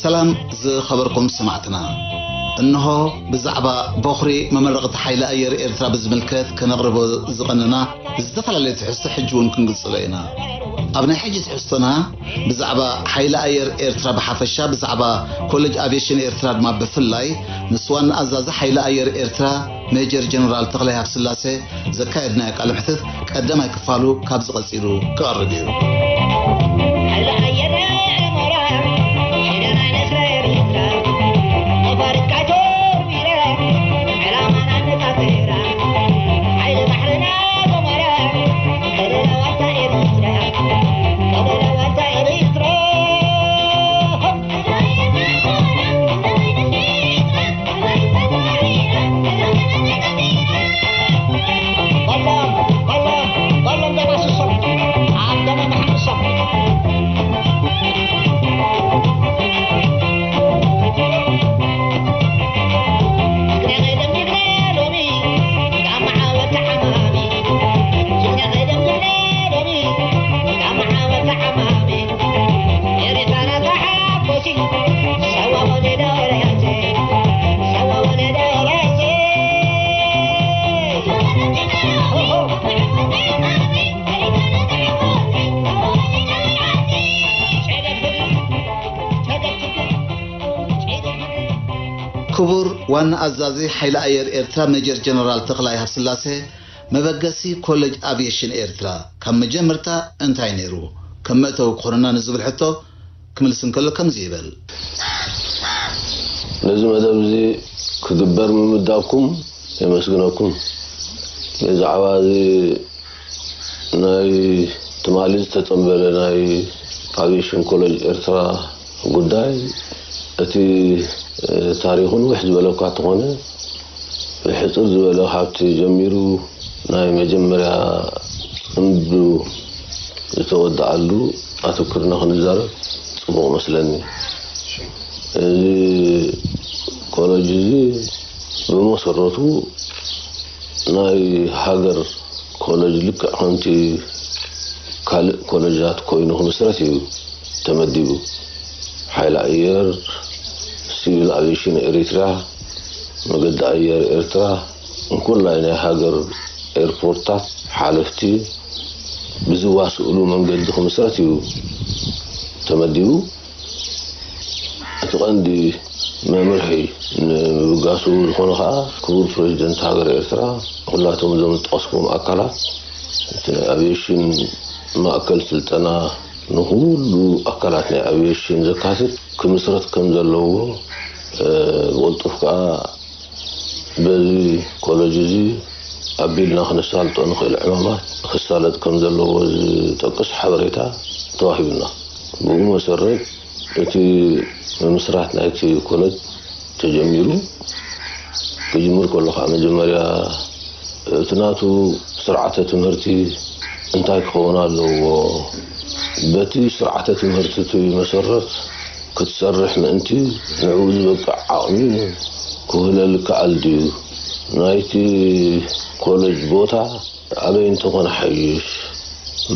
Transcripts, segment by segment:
ሰላም ዝኸበርኩም ሰማዕትና፣ እንሆ ብዛዕባ ቦኽሪ መመረቕቲ ሓይሊ ኣየር ኤርትራ ብዝምልከት ከነቕርቦ ዝቐነና ዝተፈላለየ ትሕዝቶ ሕጂ እውን ክንግጽሎ ኢና። ኣብ ናይ ሕጂ ትሕዝቶና ብዛዕባ ሓይሊ ኣየር ኤርትራ ብሓፈሻ፣ ብዛዕባ ኮሌጅ ኣቪየሽን ኤርትራ ድማ ብፍላይ፣ ምስ ዋና ኣዛዚ ሓይሊ ኣየር ኤርትራ ሜጀር ጀነራል ተኽላይ ሃብስላሴ ዘካየድናዮ ቃለ መሕትት ቀዳማይ ክፋሉ ካብዚ ቀጺሉ ክቐርብ እዩ። ሓይሊ ኣየር ኣሞራ፣ ሒደና ንስረር ይትረር፣ ነፋሪት ካጆ ቢረ፣ ዕላማና ነጻጽራ፣ ሓይሊ ባሕርና ጎመራ፣ ከለላ ዋልታ ኤርትራ፣ ከለላ ዋልታ ኤርትራ። ክቡር ዋና ኣዛዚ ሓይሊ ኣየር ኤርትራ ሜጀር ጀነራል ተኽላይ ሃብስላሴ፣ መበገሲ ኮሌጅ ኣቪየሽን ኤርትራ ካብ መጀመርታ እንታይ ነይሩ? ከም መእተዊ ክኾነና ንዝብል ሕቶ ክምልስ እንከሎ ከምዚ ይብል። ነዚ መደብ እዚ ክግበር ምምዳብኩም የመስግነኩም። ብዛዕባ እዚ ናይ ትማሊ ዝተጸንበረ ናይ ኣቪየሽን ኮሌጅ ኤርትራ ጉዳይ፣ እቲ፣ እ፣ ታሪኹ ንውሕ ዝበለ እኳ እንተኾነ፣ ብሕጽር ዝበለ ካብቲ ጀሚሩ ናይ መጀመርያ ጽምዱ ዝተወድኣሉ ኣተኩርና ክንዛረብ ጽቡቕ መስለኒ። እዚ ኮለጅ እዚ ብመሰረቱ ናይ ሃገር ኮለጅ ልክዕ ከምቲ ካልእ ኮለጃት ኮይኑ ክምስረት እዩ ተመዲቡ። ሓይሊ ኣየር፣ ሲቪል ኣቪዬሽን ኤሪትራ፣ መገዲ ኣየር ኤርትራ፣ እንኩላይ ናይ ሃገር ኤርፖርታት ሓለፍቲ ብዝዋስእሉ መንገዲ ክምስረት እዩ ተመዲቡ። እቲ ቀንዲ መምርሒ ንምብጋሱ ዝኾነ ኸኣ ክቡር ፕሬዚደንት ሃገር ኤርትራ ኩላቶም እዞም ዝጠቐስኩም ኣካላት፣ እቲ ናይ ኣቪዬሽን ማእከል ስልጠና ንኹሉ ኣካላት ናይ ኣቪዬሽን ዘካትት ክምስረት ከም ዘለዎ፣ እ፣ ብቕልጡፍ ከኣ በዚ ኮለጅ እዚ ኣቢልና ክነሳልጦ ንኽእል ዕማማት ክሳለጥ ከም ዘለዎ ዝጠቅስ ሓበሬታ ተዋሂቡና። ብኡ መሰረት እቲ ምምስራት ናይቲ ኮለጅ ተጀሚሩ። ክጅምር ከሎ ከዓ መጀመርያ እቲ ናቱ ስርዓተ ትምህርቲ እንታይ ክኸውን ኣለዎ? በቲ ስርዓተ ትምህርቲ እቲ መሰረት ክትሰርሕ ምእንቲ ንዕኡ ዝበቅዕ ዓቕሚ ክውህለል ይከኣል ድዩ? ናይቲ ኮለጅ ቦታ ኣበይ እንተኾነ ሓይሽ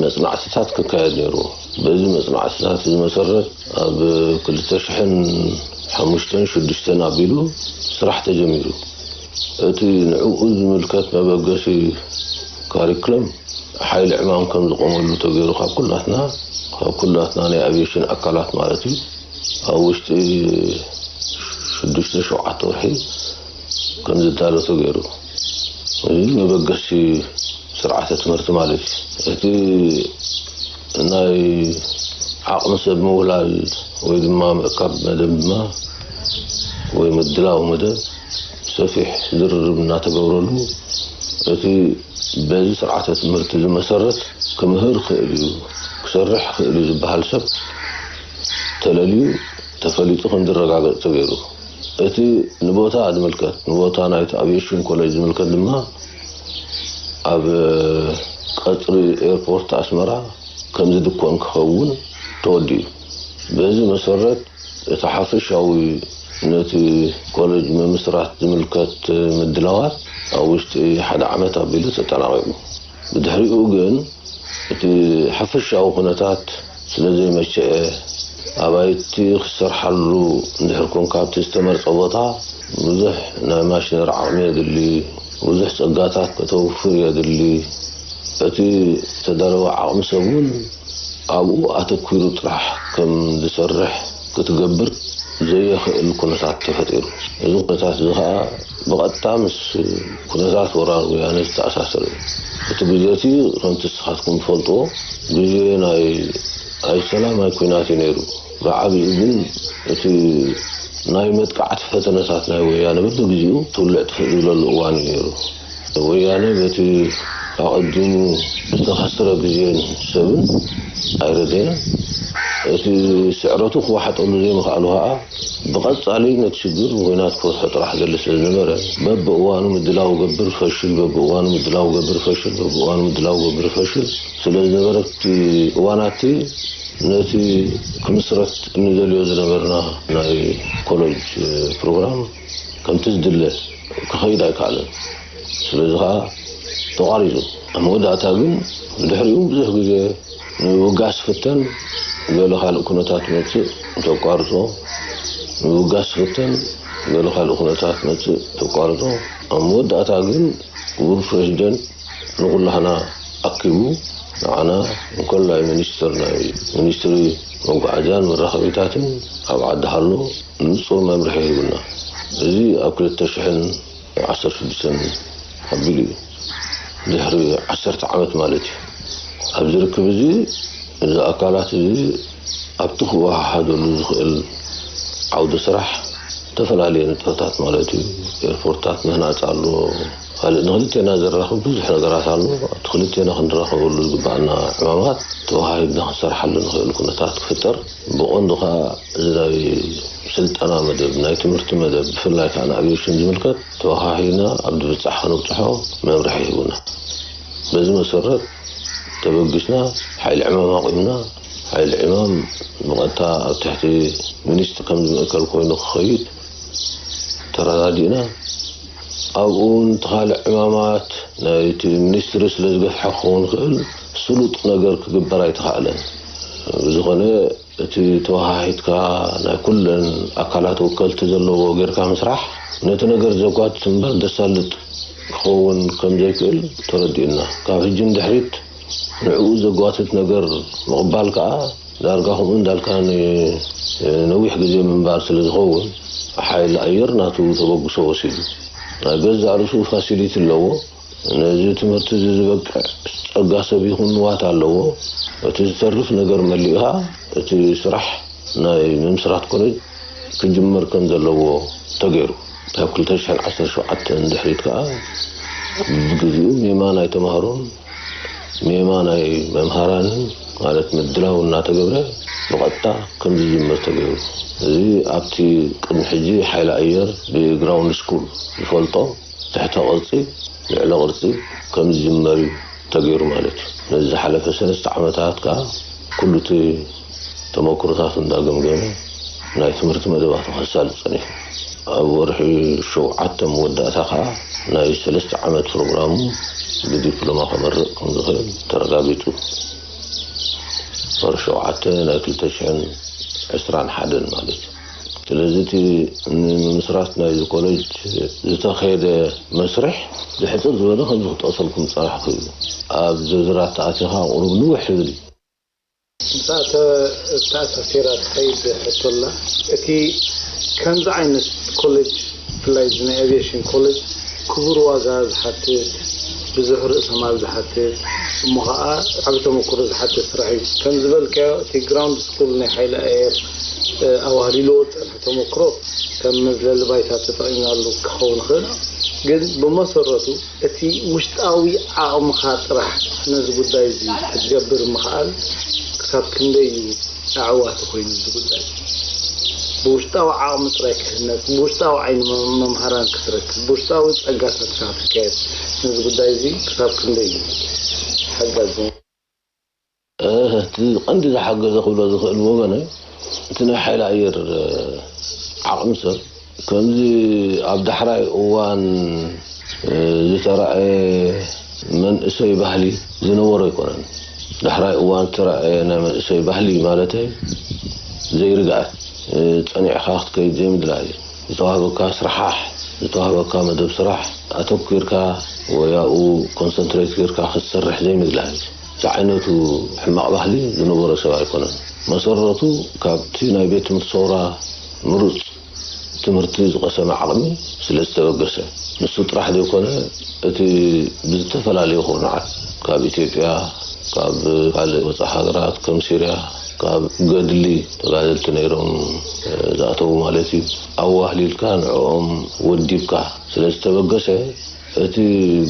መጽናዕትታት ክካየድ ነይሩ። በዚ መጽናዕትታት እዚ መሰረት ኣብ ክልተ ሽሕን ሓሙሽተን ሽዱሽተን ኣቢሉ ስራሕ ተጀሚሩ። እቲ ንዕኡ ዝምልከት መበገሲ ካሪክለም ሓይሊ ዕማም ከም ዝቖመሉ ተገይሩ ካብ ኩላትና፣ ካብ ኩላትና ናይ ኣቪዬሽን ኣካላት ማለት እዩ፣ ኣብ ውሽጢ ሽዱሽተ ሸውዓተ ወርሒ ከም ዝዳሎ ተገይሩ። እዚ መበገሲ ስርዓተ ትምህርቲ ማለት እዩ። እቲ ናይ ዓቕሚ ሰብ ምውላል ወይ ድማ ምእካብ መደብ ድማ ወይ ምድላው መደብ ሰፊሕ ዝርርብ እናተገብረሉ፣ እቲ በዚ ስርዓተ ትምህርቲ ዝመሰረት ክምህር ክእል እዩ፣ ክሰርሕ ክእል እዩ ዝበሃል ሰብ ተለልዩ ተፈሊጡ ከም ዝረጋገጽ ተገይሩ። እቲ ንቦታ ዝምልከት፣ ንቦታ ናይቲ ኣቪዬሽን ኮሌጅ ዝምልከት ድማ ኣብ ቀጽሪ ኤርፖርት ኣስመራ ከም ዝድኮን ክኸውን ተወዲኡ። በዚ መሰረት እቲ ሓፈሻዊ ነቲ ኮሌጅ ምምስራት ዝምልከት ምድላዋት ኣብ ውሽጢ ሓደ ዓመት ኣቢሉ ተጠናቒቑ። ብድሕሪኡ ግን እቲ ሓፈሻዊ ኩነታት ስለ ዘይመቸአ፣ ኣባይቲ ክሰርሓሉ እንድሕር ኮንካ ኣብቲ ዝተመርጸ ቦታ ብዙሕ ናይ ማሽነሪ ዓቕሚ የድሊ፣ ብዙሕ ጸጋታት ከተውፍር የድሊ። እቲ ዝተዳለወ ዓቕሚ ሰብ እውን ኣብኡ ኣተኲሩ ጥራሕ ከም ዝሰርሕ ክትገብር ዘየኽእል ኩነታት ተፈጢሩ። እዚ ኩነታት እዚ ኸኣ ብቐጥታ ምስ ኩነታት ወራር ወያነ ዝተኣሳሰረ እዩ። እቲ ግዜ እቲ ከምቲ ንስኻትኩም ትፈልጥዎ ግዜ ናይ ኣይሰላም ኣይኲናት እዩ ነይሩ። ብዓቢኡ ግን እቲ ናይ መጥቃዕቲ ፈተነታት ናይ ወያነ በብግዜኡ ትውልዕ ትፍእ ዝብለሉ እዋን እዩ ነይሩ። ወያነ በቲ ኣቐዲሙ ዝተኸስረ ግዜን ሰብን ኣይረደየን። እቲ ስዕረቱ ክወሓጠሉ ዘይምኽኣሉ ኸኣ ብቐጻሊ ነቲ ሽግር ብኹናት ክፈትሖ ጥራሕ ዘድሊ ስለ ዝነበረ፣ በብእዋኑ ምድላው ገብር ፈሽል፣ በብእዋኑ ምድላው ገብር ፈሽል፣ በብእዋኑ ምድላው ገብር ፈሽል ስለ ዝነበረ፣ እቲ እዋናት ነቲ ክምስረት እንደልዮ ዝነበርና ናይ ኮሌጅ ፕሮግራም ከምቲ ዝድለ ክኸይድ ኣይከኣለን። ስለዚ ኸኣ ተቋሪጹ። ኣብ መወዳእታ ግን ብድሕሪኡ ብዙሕ ግዜ ንምብጋስ ክፍተን፣ ገለ ካልእ ኩነታት መጽእ ተቋርጾ፣ ንምብጋስ ክፍተን፣ ገለ ካልእ ኩነታት መጽእ ተቋርጾ። ኣብ መወዳእታ ግን ክቡር ፕሬዚደንት ንኹላህና ኣኪቡ ንዓና እንኮላይ ሚኒስትር ናይ ሚኒስትሪ መጓዓዝያን መራኸቢታትን ኣብ ዓዲ ሃሎ ንጹር መምርሒ ሂቡና። እዚ ኣብ ክልተ ሽሕን ዓሰርተ ሽዱሽተን ኣቢሉ እዩ። ድሕሪ ዓሰርተ ዓመት ማለት እዩ። ኣብዚ ርክብ እዚ፣ እዚ ኣካላት እዚ ኣብቲ ክወሃሃደሉ ዝኽእል ዓውዲ ስራሕ ዝተፈላለየ ንጥፈታት ማለት እዩ። ኤርፖርታት ምህናጽ ኣሎ። ካልእ ንክልቴና ዘራኽብ ብዙሕ ነገራት ኣሎ። ኣብቲ ክልቴና ክንራኸበሉ ዝግባኣና ዕማማት ተወሃሂድና ክንሰርሓሉ ንኽእል ኩነታት ክፍጠር፣ ብቐንዱ ኸኣ እዚ ናይ ስልጠና መደብ፣ ናይ ትምህርቲ መደብ፣ ብፍላይ ከኣ ንኣቪዬሽን ዝምልከት ተወሃሂድና ኣብ ድብጻሕ ከነብጽሖ መምርሒ ሂቡና። በዚ መሰረት ተበጊስና፣ ሓይሊ ዕማም ኣቑምና። ሓይሊ ዕማም ብቐጥታ ኣብ ትሕቲ ሚኒስትሪ ከም ዝምእከል ኮይኑ ክኸይድ ተረዳዲእና። ኣብኡ እውን እቲ ካልእ ዕማማት ናይቲ ሚኒስትሪ ስለ ዝገፍሐ ክኸውን ይኽእል፣ ስሉጥ ነገር ክግበር ኣይተኻእለን። ብዝኾነ፣ እቲ ተወሃሂድካ ናይ ኩለን ኣካላት ወከልቲ ዘለዎ ጌርካ ምስራሕ፣ ነቲ ነገር ዘጓትት እምበር ዘሳልጥ ክኸውን ከም ዘይክእል ተረዲኡና። ካብ ሕጂ ንድሕሪት ንዕኡ ዘጓትት ነገር ምቕባል ከኣ፣ ዳርጋ ከምኡ እንዳልካ ንነዊሕ ግዜ ምንባር ስለ ዝኸውን፣ ሓይሊ ኣየር ናቱ ተበግሶ ወሲዱ። ናይ ገዛእ ርእሱ ፋሲሊቲ ኣለዎ። ነዚ ትምህርቲ እዚ ዝበቅዕ ጸጋ ሰብ ይኹን ንዋት ኣለዎ። እቲ ዝተርፍ ነገር መሊእኻ፣ እቲ ስራሕ ናይ ምምስራት ኮሌጅ ክጅመር ከም ዘለዎ ተገይሩ። ካብ ክልተ ሽሕን ዓሰርተ ሸውዓተን ድሕሪት ከኣ፣ ብግዜኡ ሜማ ናይ ተማሃሮን ሜማ ናይ መምሃራንን፣ ማለት ምድላው እናተገብረ፣ ብቐጥታ ከም ዝጅመር ተገይሩ። እዚ ኣብቲ ቅድሚ ሕጂ ሓይሊ ኣየር ብግራውንድ ስኩል ዝፈልጦ ትሕተ ቅርጺ፣ ልዕለ ቅርጺ ከም ዝጅመር እዩ ተገይሩ ማለት እዩ። ነዚ ዝሓለፈ ሰለስተ ዓመታት ከኣ ኩሉ እቲ ተመክሮታት እንዳገምገመ ናይ ትምህርቲ መደባቱ ከሳልጥ ጸኒሑ። ኣብ ወርሒ ሸውዓተ መወዳእታ ከኣ ናይ ሰለስተ ዓመት ፕሮግራሙ ብዲፕሎማ ከመርቕ ከም ዝኽእል ተረጋጊጹ። ወርሒ ሸውዓተ ናይ ክልተ ሽሕን ዕስራን ሓደን ማለት እዩ። ስለዚ እቲ ንምምስራት ናይዚ ኮሌጅ ዝተኸየደ መስርሕ ብሕጽር ዝበለ ከምዚ ክጠቕሰልኩም ዝጸናሕኩ እዩ። ኣብ ዝርዝራት ተኣቲኻ ቁሩብ ንውሕ ይብል እዩ። ምስኣ ተኣሳሲራ ትኸይድ ሕቶ ኣላ። እቲ ከምዚ ዓይነት ኮሌጅ፣ ብፍላይ እዚ ናይ ኣቪዬሽን ኮሌጅ፣ ክቡር ዋጋ ዝሓትት፣ ብዙሕ ርእሰ ማል ዝሓትት፣ እሞ ኸዓ ዓቢ ተመክሮ ዝሓትት ስራሕ እዩ። ከም ዝበልካዮ፣ እቲ ግራውንድ ስኩል ናይ ሓይሊ ኣየር፣ እ፣ ኣዋህሊልዎ ዝጸንሐ ተመክሮ ከም መዝለሊ ባይታ ተጠቒምናሉ ክኸውን ይኽእል። ግን ብመሰረቱ እቲ ውሽጣዊ ዓቕምኻ ጥራሕ ነዚ ጉዳይ እዚ ክትገብር ምኽኣል ክሳብ ክንደይ እዩ ኣዕዋቲ ኮይኑ እዚ ጉዳይ? ብውሽጣዊ ዓቕሚ ጥራይ ክህነጽ፣ ብውሽጣዊ ዓይኒ መ-፣ መምሃራን ክትረክብ፣ ብውሽጣዊ ጸጋታትካ ክትካየድ፣ ነዚ ጉዳይ እዚ ክሳብ ክንደይ እዩ ሓጋዚ? እ፣ እቲ ቀንዲ ዝሓገዘ ክብሎ ዝኽእል ብወገነ፣ እቲ ናይ ሓይሊ ኣየር፣ እ፣ ዓቕሚ ሰብ፣ ከምዚ ኣብ ዳሕራይ እዋን፣ እ፣ ዝተራእየ መንእሰይ ባህሊ ዝነበሮ ኣይኮነን። ዳሕራይ እዋን ዝተራእየ ናይ መንእሰይ ባህሊ ማለተይ ዘይርግኣት፣ እ፣ ጸኒዕካ ክትከይድ ዘይምድላይ፣ ዝተዋህበካ ስራሓሕ፣ ዝተዋህበካ መደብ ስራሕ ኣተኲርካ ወይ ኣብኡ ኮንሰንትሬት ጌርካ ክትሰርሕ ዘይምድላይ፣ ዝዓይነቱ ሕማቕ ባህሊ ዝነበሮ ሰብ ኣይኮነን። መሰረቱ ካብቲ ናይ ቤት ትምህርቲ ሰውራ ምሩጽ ትምህርቲ ዝቐሰመ ዓቕሚ ስለ ዝተበገሰ፣ ንሱ ጥራሕ ዘይኮነ፣ እቲ ብዝተፈላለዩ ኩርናዓት ካብ ኢትዮጵያ፣ ካብ ካልእ ወጻኢ ሃገራት ከም ሲርያ፣ ካብ ገድሊ ተጋደልቲ ነይሮም፣ እ፣ ዝኣተዉ ማለት እዩ፣ ኣዋህሊልካ ንዕኦም ወዲብካ ስለ ዝተበገሰ፣ እቲ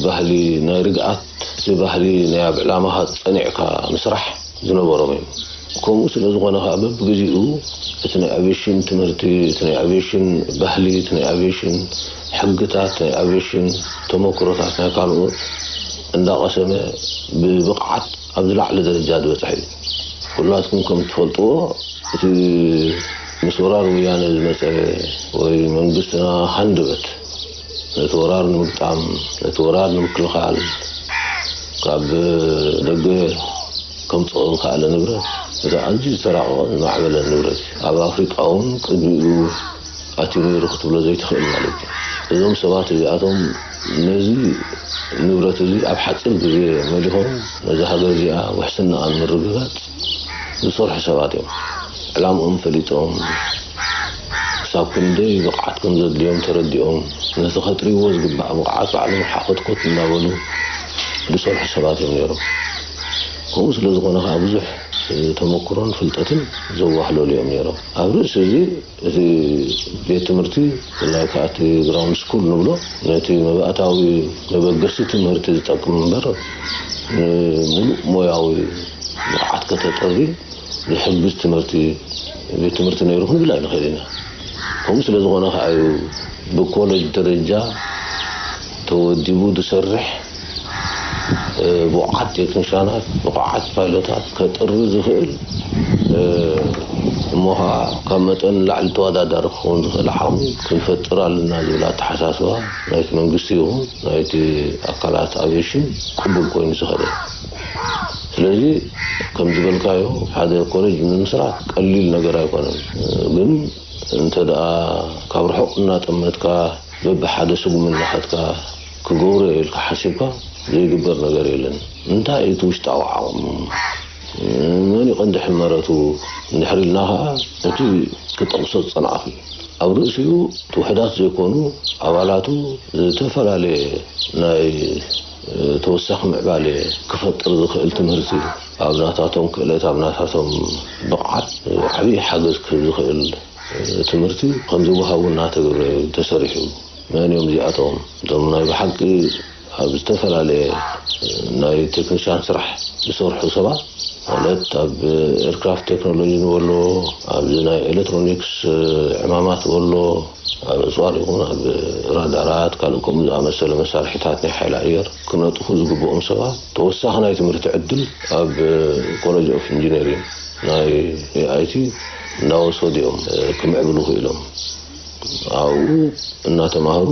ባህሊ ናይ ርግኣት፣ እቲ ባህሊ ናይ ኣብ ዕላማኻ ጸኒዕካ ምስራሕ ዝነበሮም እዮም። ከምኡ ስለ ዝኾነ ከኣ በብግዜኡ እቲ ናይ ኣቪዬሽን ትምህርቲ፣ እቲ ናይ ኣቪዬሽን ባህሊ፣ እቲ ናይ ኣቪዬሽን ሕግታት፣ ናይ ኣቪዬሽን ተመክሮታት ናይ ካልኦት እንዳቐሰመ ብብቕዓት ኣብ ዝለዓለ ደረጃ ዝበጽሐ እዩ። ኩላትኩም ከም ትፈልጥዎ፣ እቲ ምስ ወራር ወያነ ዝመጸ ወይ መንግስትና ሃንደበት ነቲ ወራር ንምግጣም፣ ነቲ ወራር ንምክልኻል፣ ካብ ደገ ከምጽኦ ዝኸኣለ ንብረት፣ እቲ ኣዝዩ ዝተራቐቐን ዝማዕበለን ንብረት እዩ። ኣብ ኣፍሪቃ እውን ቅድሚኡ ኣትዩ ነይሩ ክትብሎ ዘይትኽእል ማለት እዩ። እዞም ሰባት እዚኣቶም ነዚ ንብረት እዚ ኣብ ሓጺር ግዜ መሊኾም ነዛ ሃገር እዚኣ ውሕስናኣ ንምርግጋጽ ዝሰርሑ ሰባት እዮም። ዕላምኦም ፈሊጦም፣ ክሳብ ክንደይ ብቕዓት ከም ዘድልዮም ተረዲኦም፣ ነቲ ከጥርይዎ ዝግባእ ብቕዓት ባዕሎም ሓኾትኮት እናበሉ ዝሰርሑ ሰባት እዮም ነይሮም። ከምኡ ስለ ዝኾነ ከኣ ብዙሕ ተመክሮን ፍልጠትን ዘዋህለሉ እዮም ነይሮም። ኣብ ርእሲ እዚ እቲ ቤት ትምህርቲ፣ ብፍላይ ከኣ እቲ ግራውንድ ስኩል ንብሎ፣ ነቲ መባእታዊ መበገሲ ትምህርቲ ዝጠቅም እምበር፣ ንምሉእ ሞያዊ ብቕዓት ከተጥሪ ዝሕግዝ ትምህርቲ፣ ቤት ትምህርቲ ነይሩ ክንብል ኣይንኽእል ኢና። ከምኡ ስለ ዝኾነ ከኣ እዩ ብኮሌጅ ደረጃ ተወዲቡ ዝሰርሕ፣ እ፣ ብቑዓት ቴክኒሻናት፣ ብቑዓት ፓይሎታት ከጥሪ ዝኽእል፣ እ፣ እሞ ኸዓ ካብ መጠን ንላዕሊ ተወዳዳሪ ክኸውን ዝኽእል ዓቕሚ ክንፈጥር ኣለና ዝብል ኣተሓሳስባ ናይቲ መንግስቲ ይኹን ናይቲ ኣካላት ኣቪዬሽን ቅቡል ኮይኑ ዝኸደ። ስለዚ ከም ዝበልካዮ ሓደ ኮሌጅ ንምስራት ቀሊል ነገር ኣይኮነን። እ፣ ግን እንተ ደኣ ካብ ርሑቕ እናጠመትካ በብሓደ ስጉሚ እናኸድካ ክገብሮ እየ ኢልካ ሓሲብካ ዘይግበር ነገር የለን። እንታይ እዩ እቲ ውሽጣዊ ዓቕሙ? መን እዩ ቀንዲ ሕመረቱ? እንድሕር ኢልና ኸዓ እቲ ክጠቕሶ ዝጸናሕኩ እዩ። ኣብ ርእሲኡ እቲ ውሑዳት ዘይኮኑ ኣባላቱ ዝተፈላለየ ናይ ተወሳኺ ምዕባለ ክፈጥር ዝኽእል ትምህርቲ ኣብ ናታቶም ክእለት፣ ኣብ ናታቶም ብቕዓት ዓብዪ ሓገዝ ክህብ ዝኽእል ትምህርቲ ከም ዝወሃቡ እናተገብረ እዩ ተሰሪሑ። መን እዮም እዚኣቶም? እቶም ናይ ብሓቂ ኣብ ዝተፈላለየ ናይ ቴክኒሻን ስራሕ ዝሰርሑ ሰባት፣ ማለት ኣብ ኤርክራፍት ቴክኖሎጂ ንበሎ፣ ኣብዚ ናይ ኤሌክትሮኒክስ ዕማማት በሎ፣ ኣብ ኣጽዋር ይኹን ኣብ ራዳራት፣ ካልእ ከምኡ ዝኣመሰለ መሳርሒታት ናይ ሓይሊ ኣየር ክነጥፉ ዝግብኦም ሰባት ተወሳኺ ናይ ትምህርቲ ዕድል ኣብ ኮሌጅ ኦፍ ኢንጂነሪንግ ናይ ኤኣይቲ እንዳወሰዱ እዮም ክምዕብሉ ክኢሎም። ኣብኡ እናተማህሩ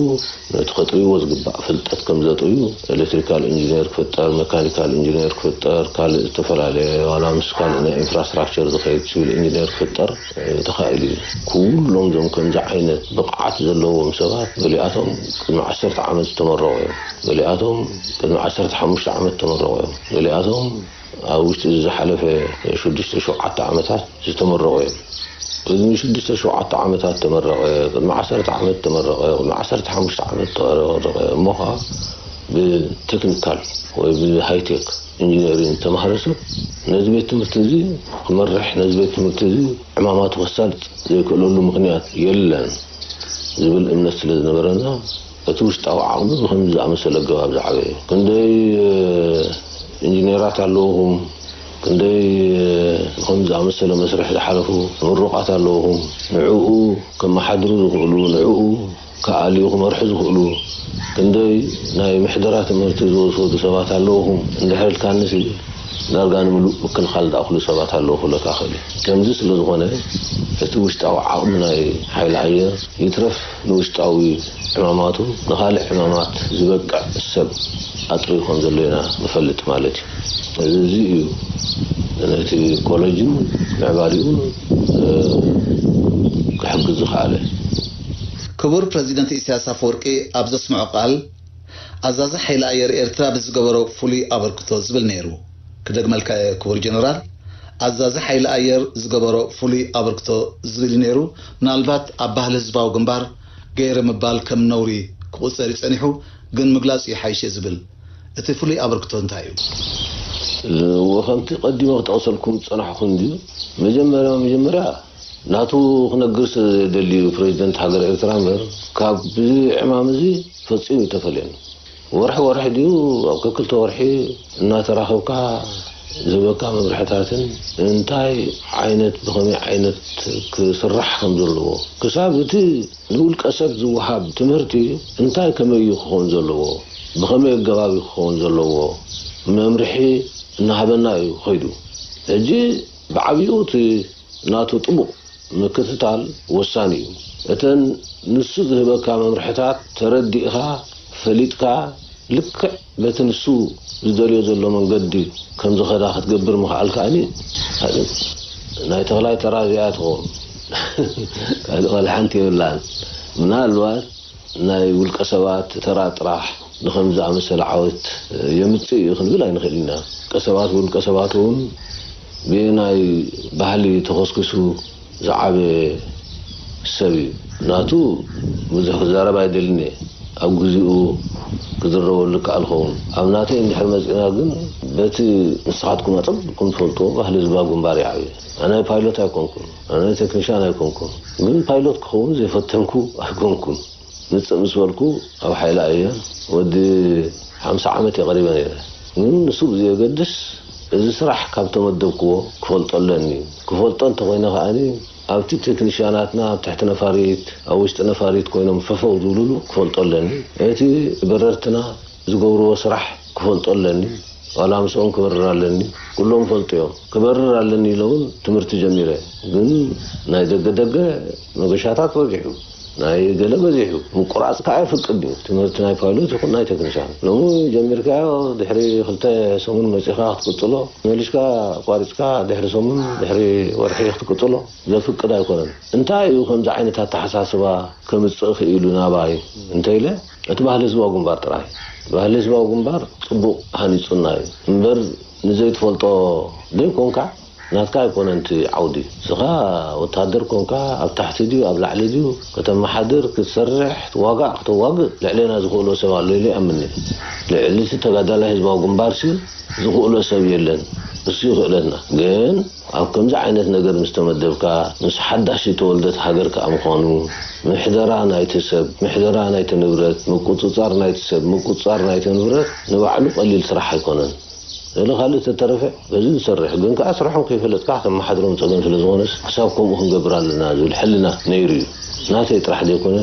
ነቲ ከጥርይዎ ዝግባእ ፍልጠት ከም ዘጥርዩ፣ ኤሌክትሪካል ኢንጂነር ክፍጠር፣ መካኒካል ኢንጂነር ክፍጠር፣ ካልእ ዝተፈላለየ ዋላ ምስ ካልእ ናይ ኢንፍራስትራክቸር ዝኸይድ ሲቪል ኢንጂነር ክፍጠር፣ እ፣ ተኻኢሉ እዩ። ኩሎም እዞም ከምዚ ዓይነት ብቕዓት ዘለዎም ሰባት፣ ገሊኣቶም ቅድሚ ዓሰርተ ዓመት ዝተመረቑ እዮም። ገሊኣቶም ቅድሚ ዓሰርተ ሓሙሽተ ዓመት ዝተመረቑ እዮም። ገሊኣቶም ኣብ ውሽጢ እዚ ዝሓለፈ ሽዱሽተ ሸውዓተ ዓመታት ዝተመረቑ እዮም። ቅድሚ ሽዱሽተ ሸውዓተ ዓመታት ተመረቐ፣ ቅድሚ ዓሰርተ ዓመት ተመረቐ፣ ቅድሚ ዓሰርተ ሓሙሽተ ዓመት ተመረቐ። እሞ ኸዓ ብቴክኒካል ወይ ብሃይቴክ ኢንጂነሪንግ ዝተማህረ ሰብ ነዚ ቤት ትምህርቲ እዚ ክመርሕ፣ ነዚ ቤት ትምህርቲ እዚ ዕማማቱ ከሳልጥ ዘይክእለሉ ምኽንያት የለን ዝብል እምነት ስለ ዝነበረና፣ እቲ ውሽጣዊ ዓቕሚ ብኸምዚ ዝኣመሰለ ኣገባብ ዝዓበየ። ክንደይ ኢንጂነራት ኣለውኹም፣ ክንደይ ብኸምዚ ዝኣመሰለ መስርሕ ዝሓለፉ ምሩቓት ኣለውኹም፣ ንዕኡ ከመሓድሩ ዝኽእሉ፣ ንዕኡ ክኣልዩ ክመርሑ ዝኽእሉ ክንደይ ናይ ምሕደራ ትምህርቲ ዝወሰዱ ሰባት ኣለውኹም እንድሕር ኢልካንሲ፣ ዳርጋ ንምሉእ ምክልኻል ዝኣኽሉ ሰባት ኣለዉ ክብለካ እኽእል እየ። ከምዚ ስለ ዝኾነ፣ እቲ ውሽጣዊ ዓቕሚ ናይ ሓይሊ ኣየር ይትረፍ ንውሽጣዊ ዕማማቱ ንኻልእ ዕማማት ዝበቅዕ ሰብ ኣጥርዩ ከም ዘሎ ኢና ንፈልጥ ማለት እዩ። እዚ እዩ ነቲ ኮሌጅን ምዕባሊኡን ክሕግዝ ዝኸኣለ። ክቡር ፕረዚደንት ኢሳያስ ኣፈወርቂ ኣብ ዘስምዖ ቃል፣ ኣዛዚ ሓይሊ ኣየር ኤርትራ ብዝገበሮ ፍሉይ ኣበርክቶ ዝብል ነይሩ። ክደግመልካ እየ ክቡር ጀነራል፣ ኣዛዚ ሓይሊ ኣየር ዝገበሮ ፍሉይ ኣበርክቶ ዝብል እዩ ነይሩ። ምናልባት ኣብ ባህሊ ህዝባዊ ግንባር ገይረ ምባል ከም ነውሪ ክቑጸር እዩ ጸኒሑ፣ ግን ምግላጹ ይሓይሽ እየ ዝብል። እቲ ፍሉይ ኣበርክቶ እንታይ እዩ? እወ፣ ከምቲ ቀዲመ ክጠቕሰልኩም ዝጸናሕኩ እንድዩ። መጀመርያ መጀመርያ ናቱ ክነግር ስለ ዘየደሊ እዩ ፕረዚደንት ሃገር ኤርትራ እምበር፣ ካብዚ ዕማም እዚ ፈጺሙ ኣይተፈልየን። ወርሒ ወርሒ ድዩ ኣብ ከክልተ ወርሒ እናተራኸብካ ዝህበካ መምርሕታትን እንታይ ዓይነት ብኸመይ ዓይነት ክስራሕ ከም ዘለዎ ክሳብ እቲ ንውልቀ ሰብ ዝወሃብ ትምህርቲ እንታይ ከመይ እዩ ክኸውን ዘለዎ፣ ብኸመይ ኣገባብ እዩ ክኸውን ዘለዎ መምርሒ እናሃበና እዩ ከይዱ። ሕጂ ብዓብይኡ እቲ ናቱ ጥቡቕ ምክትታል ወሳኒ እዩ። እተን ንሱ ዝህበካ መምርሕታት ተረዲእኻ ፈሊጥካ ልክዕ በቲ ንሱ ዝደልዮ ዘሎ መንገዲ ከም ዝኸዳ ክትገብር ምኽኣል ከኣኒ ናይ ተኽላይ ተራ እዚኣ ትኸውን። ካልእ ካልእ ሓንቲ የብላን። ምናልባት ናይ ውልቀ ሰባት ተራ ጥራሕ ንኸም ዝኣመሰለ ዓወት የምጽእ እዩ ክንብል ኣይንኽእል ኢና። ውልቀ ሰባት ብውልቀ ሰባት እውን ብናይ ባህሊ ተኾስኪሱ ዝዓበየ ሰብ እዩ። ናቱ ብዙሕ ክዛረብ ኣይደልን እየ። ኣብ ግዜኡ ክዝረበሉ ይከኣል ኸውን። ኣብ ናተይ እንድሕር መጺእና ግን በቲ ንስኻትኩም ኣጸቢቕኩም ትፈልጥዎ ባህሊ ህዝባዊ ግንባር ይዓብየ። ኣነ ፓይሎት ኣይኮንኩን፣ ኣነ ቴክኒሻን ኣይኮንኩን። ግን ፓይሎት ክኸውን ዘይፈተንኩ ኣይኮንኩን። ምጽእ ምስ በልኩ ኣብ ሓይሊ ኣየር ወዲ ሓምሳ ዓመት እየ ቀሪበ ነይረ። ግን ንሱ ብዘየገድስ እዚ ስራሕ ካብ ተመደብክዎ ክፈልጦ ኣለኒ። ክፈልጦ እንተኾይነ ከኣኒ ኣብቲ ቴክኒሽያናትና ኣብ ትሕቲ ነፋሪት፣ ኣብ ውሽጢ ነፋሪት ኮይኖም ፈፈው ዝብሉሉ ክፈልጦ ኣለኒ። እቲ በረርትና ዝገብርዎ ስራሕ ክፈልጦ ኣለኒ። ዋላ ምስኦም ክበርር ኣለኒ። ኩሎም ፈልጡ እዮም። ክበርር ኣለኒ ኢለ እውን ትምህርቲ ጀሚረ። ግን ናይ ደገ ደገ መገሻታት በዚሑ፣ ናይ ገለ በዚሑ። ምቁራፅ ከዓ የፍቅድ እዩ። ትምህርቲ ናይ ፓይሎት ይኹን ናይ ቴክኒሻን። ሎሚ ጀሚርካዮ ድሕሪ ክልተ ሰሙን መፂኻ ክትቅፅሎ፣ መሊሽካ ኣቋሪፅካ ድሕሪ ሰሙን፣ ድሕሪ ወርሒ ክትቅፅሎ ዘፍቅድ ኣይኮነን። እንታይ እዩ ከምዚ ዓይነት ኣተሓሳስባ ከምፅእ ክኢሉ ናባይ እንተኢለ፣ እቲ ባህሊ ህዝባዊ ግንባር ጥራይ። ባህሊ ህዝባዊ ግንባር ፅቡቕ ሃኒፁና እዩ እምበር፣ ንዘይትፈልጦ ዘይኮንካ ናትካ ኣይኮነን እቲ ዓውዲ። ንስኻ ወታደር ኮንካ ኣብ ታሕቲ ድዩ ኣብ ላዕሊ ድዩ ከተመሓድር፣ ክትሰርሕ፣ ክትዋጋእ፣ ክተዋግእ ልዕሌና ዝኽእሎ ሰብ ኣሎ ኢለ ይኣምን እየ። ልዕሊ እቲ ተጋዳላይ ህዝባዊ ግንባርሲ ዝኽእሎ ሰብ የለን። እሱ ይኽእለና። ግን ኣብ ከምዚ ዓይነት ነገር ምስ ተመደብካ፣ ምስ ሓዳሽ ዝተወልደት ሃገር ከኣ ምዃኑ፣ ምሕደራ ናይቲ ሰብ፣ ምሕደራ ናይቲ ንብረት፣ ምቁጽጻር ናይቲ ሰብ፣ ምቁጽጻር ናይቲ ንብረት ንባዕሉ ቀሊል ስራሕ ኣይኮነን። ገለ ካልእ ተተረፈ በዚ ዝሰርሕ፣ ግን ከኣ ስርሖም ከይፈለጥካ ከተመሓድሮም ጸገም ስለ ዝኾነስ፣ ክሳብ ከምኡ ክንገብር ኣለና ዝብል ሕልና ነይሩ እዩ። ናተይ ጥራሕ ዘይኮነ፣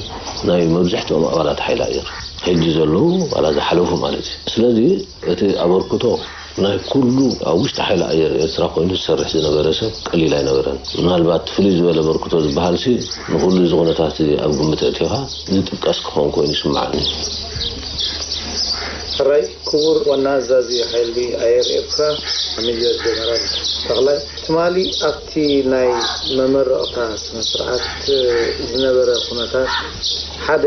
ናይ መብዝሕትኦም ኣባላት ሓይሊ ኣየር፣ ሕጂ ዘለዉ ዋላ ዝሓለፉ ማለት እዩ። ስለዚ እቲ ኣበርክቶ ናይ ኩሉ ኣብ ውሽጢ ሓይሊ ኣየር ኤርትራ ኮይኑ ዝሰርሕ ዝነበረ ሰብ ቀሊል ኣይነበረን። ምናልባት ፍልይ ዝበለ ኣበርክቶ ዝበሃልሲ ንኹሉ እዚ ኩነታት እዚ ኣብ ግምት ኣእቲኻ ዝጥቀስ ክኸውን ኮይኑ ይስምዓኒ። ሕራይ ክቡር ዋና ኣዛዚ ሓይሊ ኣየር ኤርትራ ሜጀር ጀነራል ተኽላይ፣ ትማሊ ኣብቲ ናይ መመረቕታ ስነ ስርዓት ዝነበረ ኩነታት ሓደ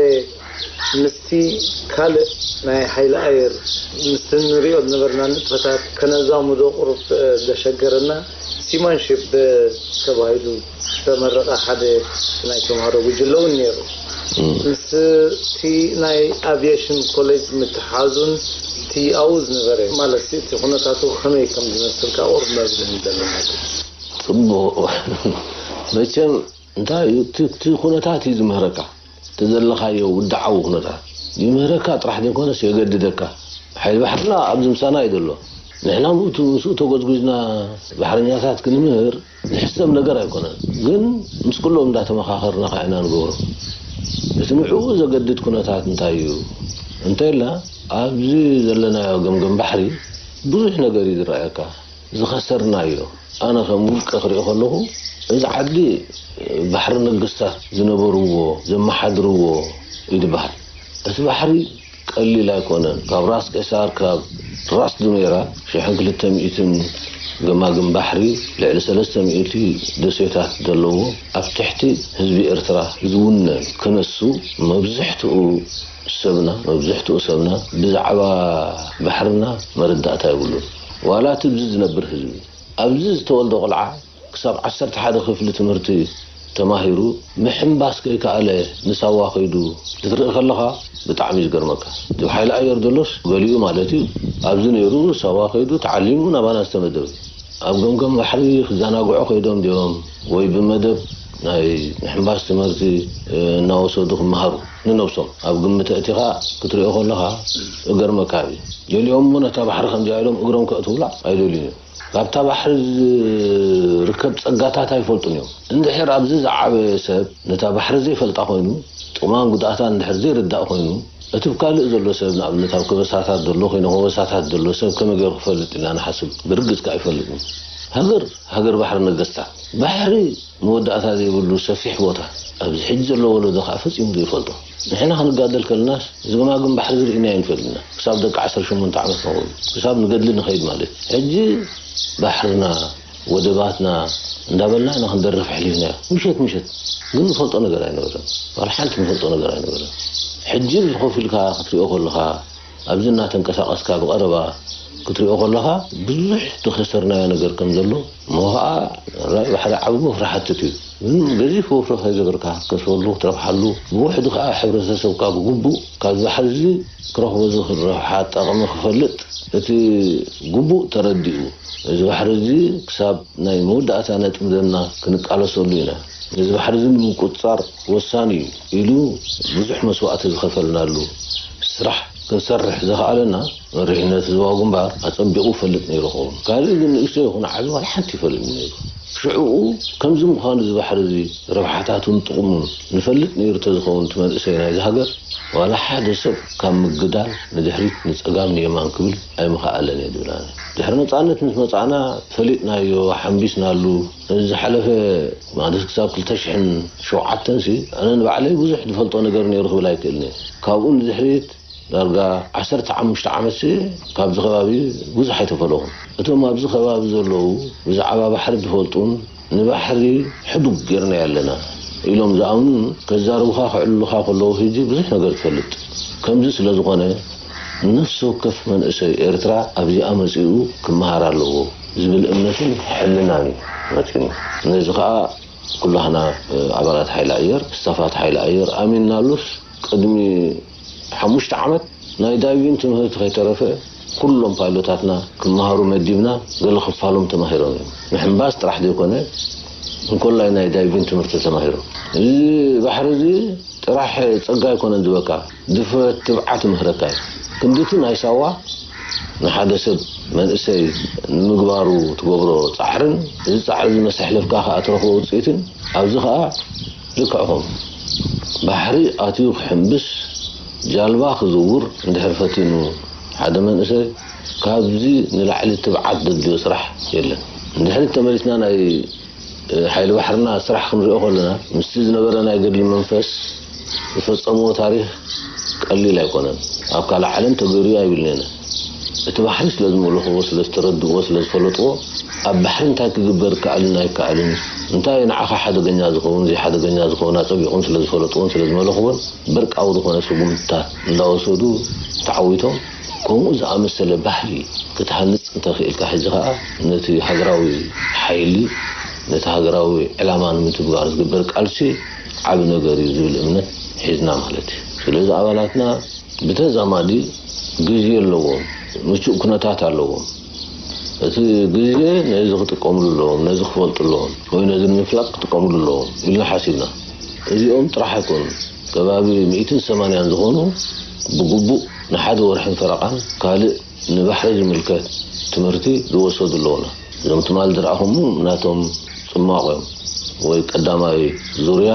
ምስቲ ካልእ ናይ ሓይሊ ኣየር ምስቲ ንሪኦ ዝነበርና ንጥፈታት ከነዛምዶ ቁሩብ ዘሸገረና ሲማንሺፕ ተባሂሉ ዝተመረቐ ሓደ ናይ ተምሃሮ ጉጅለ እውን ነይሩ። ምስ እቲ ናይ ኣቪየሽን ኮሌጅ ምትሓዙን እቲ ኣብኡ ዝነበረ ማለት እቲ ኩነታቱ ከመይ ከም ዝመስል ካብ ቁሩብ መብርሂ ንደሊ ማለት እዩ። ጽቡቕ። መቸም እንታይ እዩ እቲ ኩነታት እዩ ዝምህረካ። እቲ ዘለኻዮ ውድዓዊ ኩነታት ይምህረካ ጥራሕ ዘይኮነስ የገድደካ። ሓይሊ ባሕርና ኣብዚ ምሳና እዩ ዘሎ። ንሕና ምስኡ ተጎዝጉዝና ባሕረኛታት ክንምህር ዝሕሰብ ነገር ኣይኮነን። ግን ምስ ኩሎም እንዳተመኻኸርና ከዓ ኢና ንገብሮ። እቲ ንዕኡ ዘገድድ ኩነታት እንታይ እዩ እንተኢልና፣ ኣብዚ ዘለናዮ ገምገም ባሕሪ ብዙሕ ነገር እዩ ዝረኣየካ። ዝኸሰርናዮ፣ ኣነ ከም ውልቀ ክሪኦ ከለኹ፣ እዚ ዓዲ ባሕሪ ነገስታት ዝነበርዎ፣ ዘመሓድርዎ እዩ ዝበሃል። እቲ ባሕሪ ቀሊል ኣይኮነን። ካብ ራስ ቄሳር፣ ካብ ራስ ዱሜራ ሽሕን ክልተ ሚእትን ገማግም ባሕሪ፣ ልዕሊ ሰለስተ ሚእቲ ደሴታት ዘለዎ፣ ኣብ ትሕቲ ህዝቢ ኤርትራ ዝውነን ክነሱ፣ መብዝሕትኡ ሰብና፣ መብዝሕትኡ ሰብና ብዛዕባ ባሕርና መረዳእታ የብሉን። ዋላ እቲ ኣብዚ ዝነብር ህዝቢ፣ ኣብዚ ዝተወልደ ቆልዓ ክሳብ ዓሰርተ ሓደ ክፍሊ ትምህርቲ ተማሂሩ ምሕንባስ ከይከኣለ ንሳዋ ከይዱ ክትርኢ ከለኻ ብጣዕሚ እዩ ዝገርመካ። እቲ ሓይሊ ኣየር ዘሎስ ገሊኡ ማለት እዩ ኣብዚ ነይሩ ሳዋ ከይዱ ተዓሊሙ ናባና ዝተመደበ። ኣብ ገምገም ባሕሪ ክዘናግዑ ከይዶም ድዮም ወይ ብመደብ ናይ ምሕንባስ ትምህርቲ እናወሰዱ ክመሃሩ ንነብሶም ኣብ ግምት ኣእቲኻ ክትሪኦ ከለኻ እገርመካ እዩ። ገሊኦም እሞ ነታ ባሕሪ ከምዚኣ ኢሎም እግሮም ከእትውላ ኣይደልዩን እዮም። ካብታ ባሕሪ ዝርከብ ጸጋታት ኣይፈልጡን እዮም። እንድሕር ኣብዚ ዝዓበየ ሰብ ነታ ባሕሪ ዘይፈልጣ ኮይኑ፣ ጥቕማን ጉድኣታን እንድሕር ዘይርዳእ ኮይኑ፣ እቲ ብካልእ ዘሎ ሰብ፣ ንኣብነት ኣብ ከበሳታት ዘሎ ኮይኑ፣ ከበሳታት ዘሎ ሰብ ከመይ ገይሩ ክፈልጥ ኢልና ንሓስብ። ብርግጽ ከኣ ኣይፈልጥን። ሃገር፣ ሃገር ባሕሪ ነገስታት። ባሕሪ መወዳእታ ዘይብሉ ሰፊሕ ቦታ፣ ኣብዚ ሕጂ ዘሎ ወለዶ ከኣ ፈጺሙ ዘይፈልጦ። ንሕና ክንጋደል ከለናስ፣ እዚ ገማግም ባሕሪ እዚ ርኢናዮ ኣይንፈልጥን ኢና። ክሳብ ደቂ ዓሰርተ ሸሞንተ ዓመት ንኸውን፣ ክሳብ ንገድሊ ንኸይድ ማለት እዩ። ሕጂ ባሕርና፣ ወደባትና እንዳበልና ኢና ክንደርፍ ኣሕሊፍናዮ። ምሸት ምሸት ግን ንፈልጦ ነገር ኣይነበረን። ዋላ ሓንቲ ንፈልጦ ነገር ኣይነበረን። ሕጂ ኮፍ ኢልካ ክትሪኦ ከለኻ፣ ኣብዚ እናተንቀሳቐስካ ብቐረባ ክትሪኦ ከለኻ፣ ብዙሕ ዝኸሰርናዮ ነገር ከም ዘሎ፣ እሞ ኸዓ ራይ ባሕሪ ዓቢ መፍርሒ ሓትት እዩ። ግን ገዚፍ ወፍሪ ከይገበርካ፣ ክትከስበሉ፣ ክትረብሓሉ፣ ብውሕዱ ኸዓ ሕብረተሰብካ ብግቡእ ካብዚ ባሕሪ እዚ ክረኽቦ ዝኽእል ረብሓ፣ ጠቕሚ ክፈልጥ፣ እቲ ግቡእ ተረዲኡ፣ እዚ ባሕሪ እዚ ክሳብ ናይ መወዳእታ ነጥቢ ደምና ክንቃለሰሉ ኢና። እዚ ባሕሪ እዚ ንምቁጽጻር ወሳኒ እዩ ኢሉ ብዙሕ መስዋእቲ ዝኸፈልናሉ ስራሕ ክንሰርሕ ዘኽኣለና መሪሕነት ህዝባዊ ግንባር ኣጸቢቑ ይፈልጥ ነይሩ ይኸውን። ካልእ ግን ንእሽቶ ይኹን ዓቢ ዋላ ሓንቲ ይፈልጥ ነይሩ። ሽዕኡ ከምዚ ምዃኑ እዚ ባሕሪ እዚ ረብሓታቱን ጥቕሙን ንፈልጥ ነይሩ ተዝኸውን እቲ መንእሰይ ናይዚ ሃገር ዋላ ሓደ ሰብ ካብ ምግዳል ንድሕሪት ንጸጋም ንየማን ክብል ኣይምኸኣለን እየ ዝብል ኣነ። ድሕሪ ነጻነት ምስ መጻእና ፈሊጥናዮ፣ ሓምቢስናሉ። እዚ ዝሓለፈ ማለት ክሳብ ክልተ ሽሕን ሸውዓተን ሲ ኣነ ንባዕለይ ብዙሕ ዝፈልጦ ነገር ነይሩ ክብል ኣይክእልን እየ። ካብኡ ንድሕሪት ዳርጋ ዓሰርተ ሓሙሽተ ዓመት ሲ ካብዚ ከባቢ ብዙሕ ኣይተፈለኹን። እቶም ኣብዚ ከባቢ ዘለዉ ብዛዕባ ባሕሪ ዝፈልጡን ንባሕሪ ሕዱግ ጌርናዮ ኣለና ኢሎም ዝኣምኑን ከዛርቡኻ ክዕልሉኻ ከለዉ ሕጂ ብዙሕ ነገር ትፈልጥ። ከምዚ ስለ ዝኾነ ነፍሲ ወከፍ መንእሰይ ኤርትራ ኣብዚኣ መጺኡ ክመሃር ኣለዎ ዝብል እምነትን ሕልናን እዩ መጺኡኒ። ነዚ ኸኣ ኩላህና ኣባላት ሓይሊ ኣየር፣ ስታፋት ሓይሊ ኣየር ኣሚንናሉስ ቅድሚ ሓሙሽተ ዓመት ናይ ዳይቪን ትምህርቲ ከይተረፈ ኩሎም ፓይሎታትና ክመሃሩ መዲብና፣ ገለ ክፋሎም ተማሂሮም እዮም። ምሕንባስ ጥራሕ ዘይኮነ እንኮላይ ናይ ዳይቪን ትምህርቲ ተማሂሮም። እዚ ባሕሪ እዚ ጥራሕ ጸጋ ኣይኮነን ዝበካ፣ ድፍረት ትብዓት ይምህረካ እዩ። ክንድቲ ናይ ሳዋ ንሓደ ሰብ መንእሰይ ንምግባሩ ትገብሮ ጻዕርን እዚ ጻዕሪ እዚ መሰሕለፍካ ከኣ ትረኽቦ ውጽኢትን ኣብዚ ከኣ ልክዕኹም ባሕሪ ኣትዩ ክሕምብስ ጃልባ ክዝውር እንድሕር ፈቲኑ ሓደ መንእሰይ ካብዚ ንላዕሊ ትብዓት ዘድልዮ ስራሕ የለን። እንድሕሪ ተመሊስና ናይ ሓይሊ ባሕርና ስራሕ ክንሪኦ ከለና ምስቲ ዝነበረ ናይ ገድሊ መንፈስ ዝፈጸምዎ ታሪኽ ቀሊል ኣይኮነን። ኣብ ካልእ ዓለም ተገይሩ እዩ ኣይብልን እየ። እቲ ባሕሪ ስለ ዝመለኽዎ፣ ስለ ዝተረድእዎ፣ ስለ ዝፈለጥዎ ኣብ ባሕሪ እንታይ ክግበር ይከኣልን ኣይከኣልን፣ እንታይ ንዓኻ ሓደገኛ ዝኸውን ዘይሓደገኛ ዝኸውን ኣጸቢቖም ስለ ዝፈለጥዎን ስለ ዝመለኽዎን በርቃዊ ዝኾነ ስጉምትታት እንዳወሰዱ ተዓዊቶም። ከምኡ ዝኣመሰለ ባህሊ ክትሃንጽ እንተኽኢልካ፣ ሕጂ ኸኣ ነቲ ሃገራዊ ሓይሊ፣ ነቲ ሃገራዊ ዕላማ ንምትግባር ዝግበር ቃልሲ ዓቢ ነገር እዩ ዝብል እምነት ሒዝና ማለት እዩ። ስለዚ ኣባላትና ብተዛማዲ ግዜ ኣለዎም፣ ምቹእ ኩነታት ኣለዎም። እቲ ግዜ ነዚ ክጥቀምሉ ኣለዎም፣ ነዚ ክፈልጡ ኣለዎም፣ ወይ ነዚ ንምፍላጥ ክጥቀምሉ ኣለዎም ኢልና ሓሲብና። እዚኦም ጥራሕ ኣይኮኑን። ከባቢ ሚእትን ሰማንያን ዝኾኑ ብግቡእ ንሓደ ወርሕን ፈረቓን ካልእ ንባሕሪ ዝምልከት ትምህርቲ ዝወሰዱ ኣለዉና። እዞም ትማል ዝረኣኹም ናቶም ጽማቕ እዮም፣ ወይ ቀዳማይ ዙርያ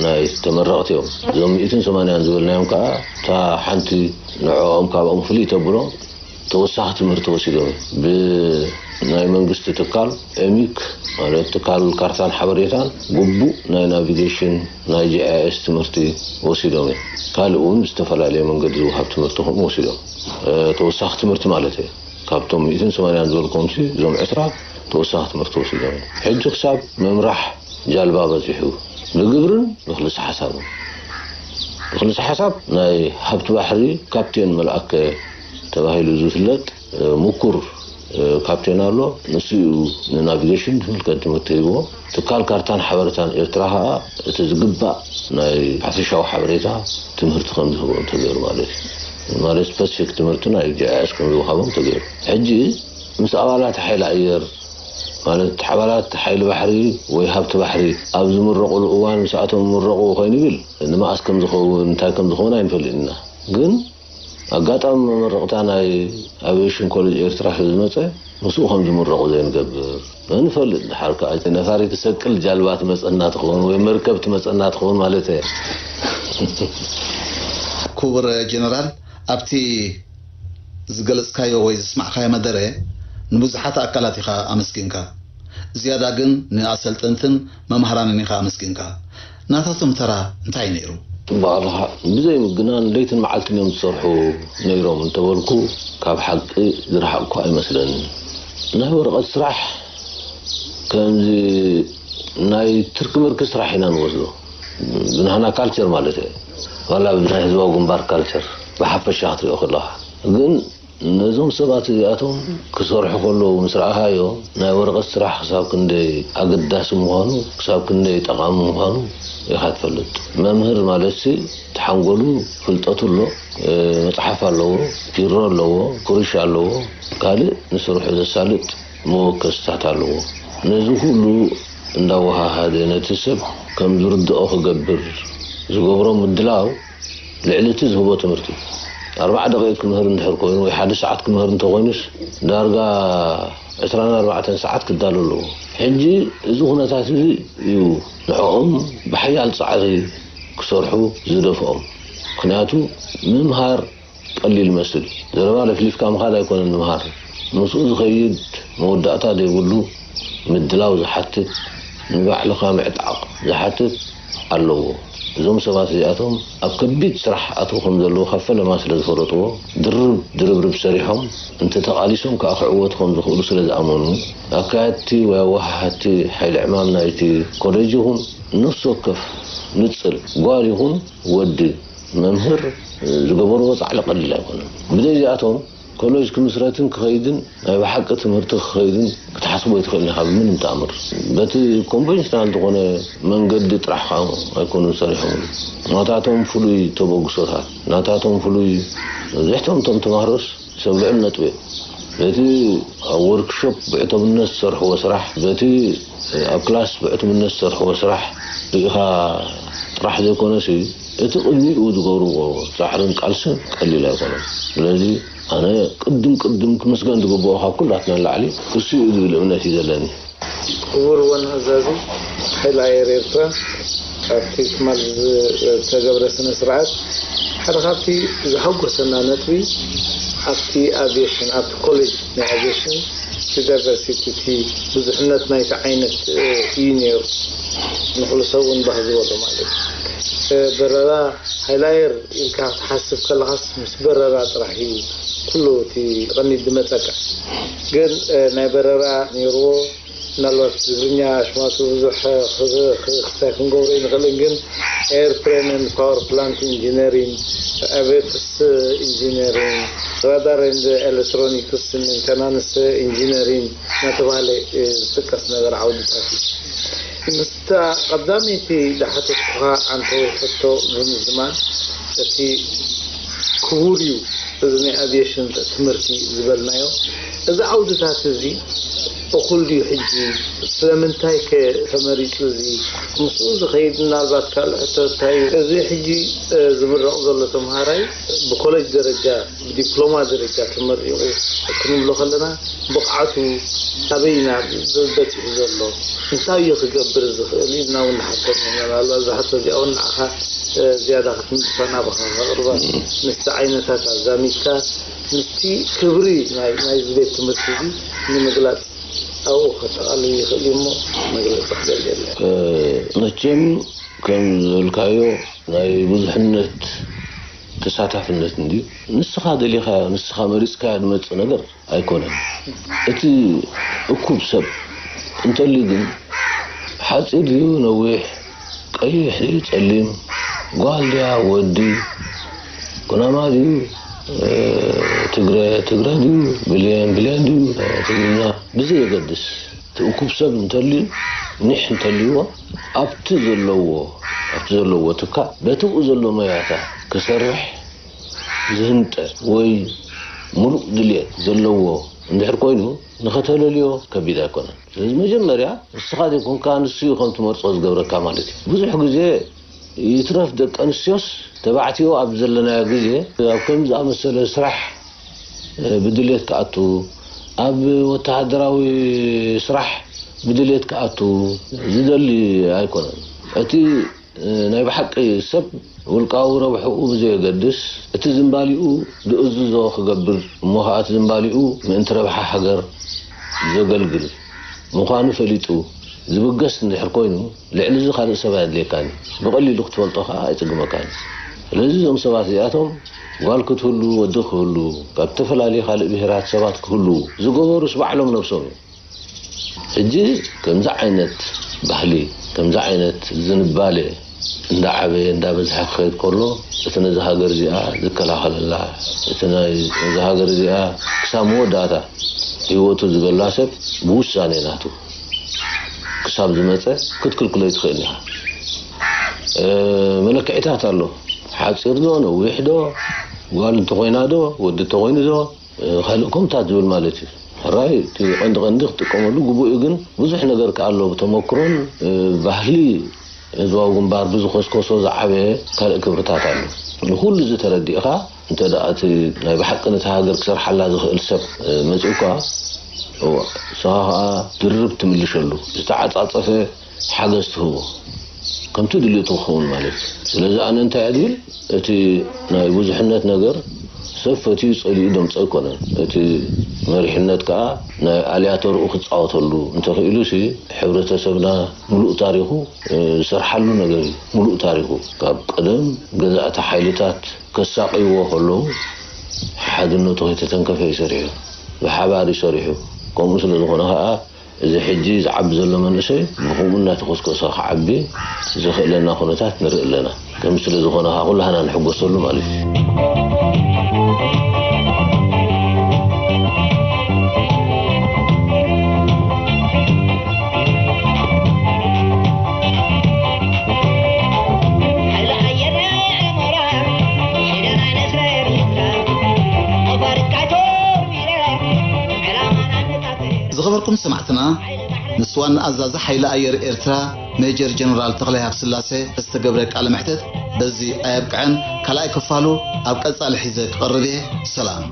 ናይ ተመረቕቲ እዮም። እዞም ሚእትን ሰማንያን ዝበልናዮም ከኣ እታ ሓንቲ ንዕኦም ካብኦም ፍልይ ተብሎ ተወሳኺ ትምህርቲ ወሲዶም እዮም። ብናይ መንግስቲ ትካል ኤሚክ ማለት ትካል ካርታን ሓበሬታን ግቡእ ናይ ናቪጌሽን ናይ ጂ ኣይ ኤስ ትምህርቲ ወሲዶም እዮም። ካልእ እውን ብዝተፈላለየ መንገዲ ዝወሃብ ትምህርቲ ከምኡ ወሲዶም። እ፣ ተወሳኺ ትምህርቲ ማለት እየ። ካብቶም ሚእትን ሰማንያን ዝበልኩምሲ እዞም ዕስራ ተወሳኺ ትምህርቲ ወሲዶም እዮም። ሕጂ ክሳብ ምምራሕ ጃልባ በጺሑ ብግብርን ብክልሲ ሓሳብን። ብክልሲ ሓሳብ ናይ ሃብቲ ባሕሪ ካፕቴን መልኣከ ተባሂሉ ዝፍለጥ፣ እ፣ ምኩር፣ እ፣ ካፕቴን ኣሎ። ንሱ እዩ ንናቪጌሽን ዝምልከት ትምህርቲ ሂብዎ። ትካል ካርታን ሓበሬታን ኤርትራ ከኣ እቲ ዝግባእ ናይ ሓፈሻዊ ሓበሬታ ትምህርቲ ከም ዝህቦም ተገይሩ ማለት እዩ። ማለት ስፐሲፊክ ትምህርቲ ናይ ጂ ኣይ ኤስ ከም ዝወሃቦም ተገይሩ። ሕጂ ምስ ኣባላት ሓይሊ ኣየር ማለት ኣባላት ሓይሊ ባሕሪ ወይ ሃብቲ ባሕሪ ኣብ ዝምረቑሉ እዋን ምስኣቶም ምረቑ ኮይኑ ይብል ንመኣስ ከም ዝኸውን እንታይ ከም ዝኸውን ኣይንፈልጥን ኢና። ግን ኣጋጣሚ መመረቕታ ናይ ኣቪዬሽን ኮሌጅ ኤርትራ ስለ ዝመጸ ምስኡ ከም ዝምረቑ ዘይንገብር ንፈልጥ። ድሓር ከኣ ነፋሪት ትሰቅል ጃልባ ትመጸና ትኸውን ወይ መርከብ ትመጸና ትኸውን ማለት እየ። ክቡር ጀነራል፣ ኣብቲ ዝገለጽካዮ ወይ ዘስማዕካዮ መደረ ንብዙሓት ኣካላት ኢኻ ኣመስጊንካ። ዝያዳ ግን ንኣሰልጠንትን መምሃራንን ኢኻ ኣመስጊንካ። ናታቶም ተራ እንታይ ነይሩ? ባዕልኻ ብዘይ ምግናን ለይትን መዓልትን እዮም ዝሰርሑ ነይሮም እንተበልኩ ካብ ሓቂ ዝረሓቕኩ ኣይመስለንን። ናይ ወረቐት ስራሕ ከምዚ ናይ ትርኪ ምርኪ ስራሕ ኢና ንወስዶ። ብናህና ካልቸር ማለት እየ። ዋላ ብናይ ህዝባዊ ግንባር ካልቸር ብሓፈሻ ክትሪኦ ከለኻ። ግን ነዞም ሰባት እዚኣቶም ክሰርሑ ከለዉ ምስ ረኣኻዮ ናይ ወረቐት ስራሕ ክሳብ ክንደይ ኣገዳሲ ምዃኑ፣ ክሳብ ክንደይ ጠቓሚ ምዃኑ ኢኻ ትፈልጥ። መምህር ማለትሲ እቲ ሓንጎሉ ፍልጠቱ ኣሎ፣ እ፣ መጽሓፍ ኣለዎ፣ ፒሮ ኣለዎ፣ ኩርሽ ኣለዎ፣ ካልእ ንስርሑ ዘሳልጥ መወከስታት ኣለዎ። ነዚ ኩሉ እንዳወሃሃደ ነቲ ሰብ ከም ዝርድኦ ክገብር ዝገብሮ ምድላው ልዕሊ እቲ ዝህቦ ትምህርቲ። ኣርባዓ ደቂቕ ክምህር እንድሕር ኮይኑ ወይ ሓደ ሰዓት ክምህር እንተኾይኑስ ዳርጋ ዕስራን ኣርባዕተን ሰዓት ክዳሎ ኣለዎ። ሕጂ እዚ ኩነታት እዚ እዩ ንዕኦም ብሓያል ጻዕሪ ክሰርሑ ዝደፍኦም። ምኽንያቱ ምምሃር ቀሊል ይመስል። ዘረባ ለፍሊፍካ ምኻድ ኣይኮነን ምምሃር። ምስኡ ዝኸይድ መወዳእታ ዘይብሉ ምድላው ዝሓትት፣ ንባዕልኻ ምዕጣቕ ዝሓትት ኣለዎ። እዞም ሰባት እዚኣቶም ኣብ ከቢድ ስራሕ ኣትዉ ከም ዘለዉ ካብ ፈለማ ስለ ዝፈለጥዎ፣ ድርብ ድርብርብ ሰሪሖም እንተተቓሊሶም ከኣ ክዕወቱ ከም ዝኽእሉ ስለ ዝኣመኑ፣ ኣካየድቲ ወይ ኣወሃሃድቲ ሓይሊ ዕማም ናይቲ ኮሌጅ ይኹን ነፍሲ ወከፍ ንጽል ጓል ይኹን ወዲ መምህር ዝገበርዎ ጻዕሪ ቀሊል ኣይኮነን። ብዘይዚኣቶም ኮሌጅ ክምስረትን ክኸይድን ናይ ብሓቂ ትምህርቲ ክኸይድን ክትሓስቦ ኣይትኽእልን ኢኻ ብምንም ተኣምር። በቲ ኮንቨንሽናል ዝኾነ መንገዲ ጥራሕ ከዓ ኣይኮኑን ሰሪሖምሉ። ናታቶም ፍሉይ ተበግሶታት፣ ናታቶም ፍሉይ መብዝሕቶም እቶም ተማሃሮስ ሰብ ልዑል ነጥቢ እዮም። በቲ ኣብ ወርክሾፕ ብዕቱብነት ዝሰርሕዎ ስራሕ፣ በቲ ኣብ ክላስ ብዕቱብነት ዝሰርሕዎ ስራሕ ርኢኻ ጥራሕ ዘይኮነሲ፣ እቲ ቅድሚኡ ዝገብርዎ ጻዕርን ቃልስን ቀሊል ኣይኮነን። ስለዚ ኣነ ቅድም ቅድም ክምስገን ዝግብኦ ካብ ኩላትና ንላዕሊ እሱ እዩ ዝብል እምነት እዩ ዘለኒ። ክቡር ዋና ኣዛዚ ሓይሊ ኣየር ኤርትራ፣ ኣብቲ ትማል ዝተገብረ ስነ ስርዓት ሓደ ካብቲ ዘሐጎሰና ነጥቢ ኣብቲ ኣቪዬሽን ኣብቲ ኮሌጅ ናይ ኣቪዬሽን እቲ ዳይቨርሲቲ እቲ ብዙሕነት ናይቲ ዓይነት እዩ ነይሩ። ንኹሉ ሰብ እውን ባህ ዝበሎ ማለት እዩ። በረራ ሓይሊ ኣየር ኢልካ ክትሓስብ ከለኻስ ምስ በረራ ጥራሕ እዩ ኩሉ እቲ ቀኒት ዝመፀካ። ግን ናይ በረራ ነይርዎ ምናልባት ትግርኛ ኣሽማቱ ብዙሕ ክስታይ ክንገብሮ ይንኽእልን ግን airplane and power plant engineering, avionics engineering, radar and electronics maintenance engineering እናተባህለ ዝጥቀስ ነበረ ዓውድታት እዩ። ምስታ ቀዳመይቲ ዝሓተትኩኻ ኣንተ ወይ ሕቶ ብምዝማን፣ እቲ ክቡር እዩ እዚ ናይ ኣቪየሽን ትምህርቲ ዝበልናዮ። እዚ ዓውድታት እዚ እኹል ድዩ? ሕጂ ስለምንታይ ከ ተመሪጹ? እዚ ምስኡ ዝኸይድ ምናልባት ካልእ ሕቶ እንታይ እዩ? እዚ ሕጂ፣ እ፣ ዝምረቕ ዘሎ ተምሃራይ ብኮሌጅ ደረጃ፣ ብዲፕሎማ ደረጃ ተመሪቑ ክንብሎ ከለና፣ ብቕዓቱ ኣበይና በጺሑ ዘሎ? እንታይ እዩ ክገብር ዝኽእል ኢልና እውን ንሓቶም ኢና። ምናልባት እዛ ሕቶ እዚኣ እውን ንዓኻ፣ እ፣ ዝያዳ ክትምልሳ ናባኻ ከቕርባ፣ ምስቲ ዓይነታት ኣዛሚድካ፣ ምስቲ ክብሪ ናይ፣ ናይዚ ቤት ትምህርቲ እዚ ንምግላጽ ኣብኡ ከጠቓልል ይኽእል እዩ እሞ መግለጺ ክደሊ ኣለኹ። እ፣ መቸም ከም ዝበልካዮ ናይ ብዙሕነት ተሳታፍነት እንድዩ። ንስኻ ደሊኻዮ፣ ንስኻ መሪጽካዮ ዝመጽእ ነገር ኣይኮነን። እቲ እኩብ ሰብ እንተልዩ ግን፣ ሓጺር ድዩ ነዊሕ፣ ቀይሕ ድዩ ጸሊም፣ ጓል ድያ ወዲ፣ ኩናማ ድዩ፣ እ፣ ትግረ፣ ትግረ ድዩ፣ ብሌን፣ ብሌን ድዩ፣ እ፣ ትግርኛ፣ ብዘየገድስ፣ እቲ እኩብ ሰብ እንተልዩ፣ ኒሕ እንተልይዎ፣ ኣብቲ ዘለዎ፣ ኣብቲ ዘለዎ ትካእ፣ በቲ ብኡ ዘሎ ሞያታት ክሰርሕ ዝህንጠ ወይ ምሉእ ድልየት ዘለዎ እንድሕር ኮይኑ፣ ንኸተለልዮ ከቢድ ኣይኮነን። ስለዚ መጀመርያ ንስኻ ዘይኮንካ ንሱ እዩ ከም ትመርጾ ዝገብረካ ማለት እዩ። ብዙሕ ግዜ ይትረፍ ደቂ ኣንስትዮስ ተባዕትዮ ኣብ ዘለናዮ ግዜ ኣብ ከምዚ ዝኣመሰለ ስራሕ፣ እ፣ ብድልየት ክኣቱ፣ ኣብ ወተሃደራዊ ስራሕ ብድልየት ክኣቱ ዝደሊ ኣይኮነን። እቲ ናይ ብሓቂ ሰብ ውልቃዊ ረብሕኡ ብዘየገድስ፣ እቲ ዝምባሊኡ ዝእዝዞ ክገብር፣ እሞ ኸኣ እቲ ዝምባሊኡ ምእንቲ ረብሓ ሃገር ዘገልግል ምዃኑ ፈሊጡ ዝብገስ እንድሕር ኮይኑ፣ ልዕሊ እዚ ካልእ ሰብ ኣየድልየካን እዩ። ብቐሊሉ ክትፈልጦ ኸኣ ኣይጽግመካን እዩ። ስለዚ እዞም ሰባት እዚኣቶም ጓል ክትህሉ፣ ወዲ ክህሉ፣ ካብ ዝተፈላለየ ካልእ ብሄራት ሰባት ክህልዉ ዝገበሩስ ባዕሎም ነብሶም እዮም። ሕጂ ከምዚ ዓይነት ባህሊ፣ ከምዚ ዓይነት ዝንባሌ እንዳዓበየ እንዳበዝሐ ክኸይድ ከሎ፣ እቲ ነዚ ሃገር እዚኣ ዝከላኸለላ፣ እቲ ናይ፣ ነዚ ሃገር እዚኣ ክሳብ መወዳእታ ህይወቱ ዝበላ ሰብ ብውሳኔ ናቱ ክሳብ ዝመጸ ክትክልክሎ ኣይትኽእልን ኢኻ። እ፣ መለክዒታት ኣሎ። ሓጺር ዶ፣ ነዊሕ ዶ፣ ጓል እንተኾይና ዶ፣ ወዲ እንተኾይኑ ዶ፣ እ፣ ካልእ ከምታት ዝብል ማለት እዩ። ሕራይ እቲ ቀንዲ ቀንዲ ክትጥቀመሉ ግቡእ እዩ፣ ግን ብዙሕ ነገር ከኣ ኣሎ። ብተመክሮን፣ እ፣ ባህሊ ህዝባዊ ግንባር ብዝኾስኮሶ ዝዓበየ ካልእ ክብርታት ኣሎ። ንኹሉ እዚ ተረዲእኻ፣ እንተ ደኣ እቲ ናይ ብሓቂ ነታ ሃገር ክሰርሓላ ዝኽእል ሰብ፣ እ፣ መጺኡካ፣ እዋ፣ ንስኻ ኸኣ ድርብ ትምልሸሉ። ዝተዓጻጸፈ ሓገዝ ትህቦ፣ ከምቲ ድልየቱ ክኸውን ማለት እዩ። ስለዚ ኣነ እንታይ እየ ዝብል፣ እቲ ናይ ብዙሕነት ነገር ሰብ ፈትዩ ጸሊኡ ደምጾ ኣይኮነን። እቲ መሪሕነት ከኣ ናይ ኣልያተርኡ ክጻወተሉ እንተኽኢሉሲ፣ ሕብረተሰብና ምሉእ ታሪኹ፣ እ፣ ዝሰርሓሉ ነገር እዩ። ምሉእ ታሪኹ፣ ካብ ቀደም ገዛእቲ ሓይልታት ከሳቕይዎ ከለዉ፣ ሓድነቱ ከይተተንከፈ እዩ ሰሪሑ። ብሓባር እዩ ሰሪሑ። ከምኡ ስለ ዝኾነ ከኣ፣ እዚ ሕጂ ዝዓቢ ዘሎ መንእሰይ ብኸምኡ እናተኾስኮሰ ክዓቢ ዝኽእለና ኩነታት ንርኢ ኣለና። ከምዚ ስለ ዝኾነ ከኣ ኩላህና ንሕጎሰሉ ማለት እዩ። ዝኸበርኩም ሰማዕትና፣ ምስ ዋና ኣዛዚ ሓይሊ ኣየር ኤርትራ ሜጀር ጀነራል ተኽላይ ሃብስላሴ ዝተገብረ ቃለ መሕተት በዚ ኣየብቅዐን። ካልኣይ ክፋሉ ኣብ ቀጻሊ ሒዘ ክቐርብ እየ። ሰላም።